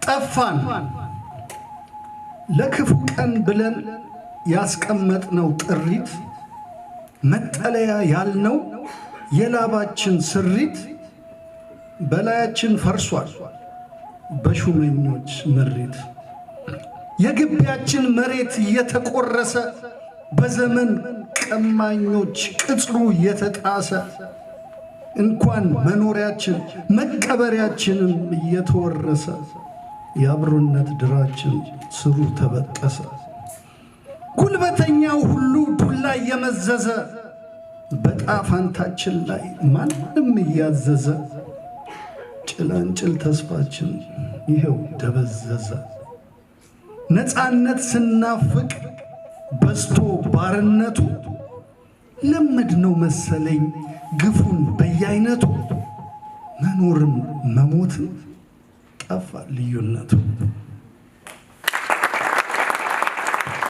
ጠፋን። ለክፉ ቀን ብለን ያስቀመጥነው ጥሪት፣ መጠለያ ያልነው የላባችን ስሪት በላያችን ፈርሷል በሹመኞች ምሪት። የግቢያችን መሬት እየተቆረሰ፣ በዘመን ቀማኞች ቅጥሩ እየተጣሰ፣ እንኳን መኖሪያችን መቀበሪያችንም እየተወረሰ፣ የአብሮነት ድራችን ስሩ ተበጠሰ። ጉልበተኛው ሁሉ ዱላ እየመዘዘ፣ በጣፋንታችን ላይ ማንም እያዘዘ፣ ጭላንጭል ተስፋችን ይኸው ደበዘዘ። ነፃነት ስናፍቅ በዝቶ ባርነቱ፣ ለመድነው መሰለኝ ግፉን በየአይነቱ፣ መኖርም መሞትም ጠፋ ልዩነቱ።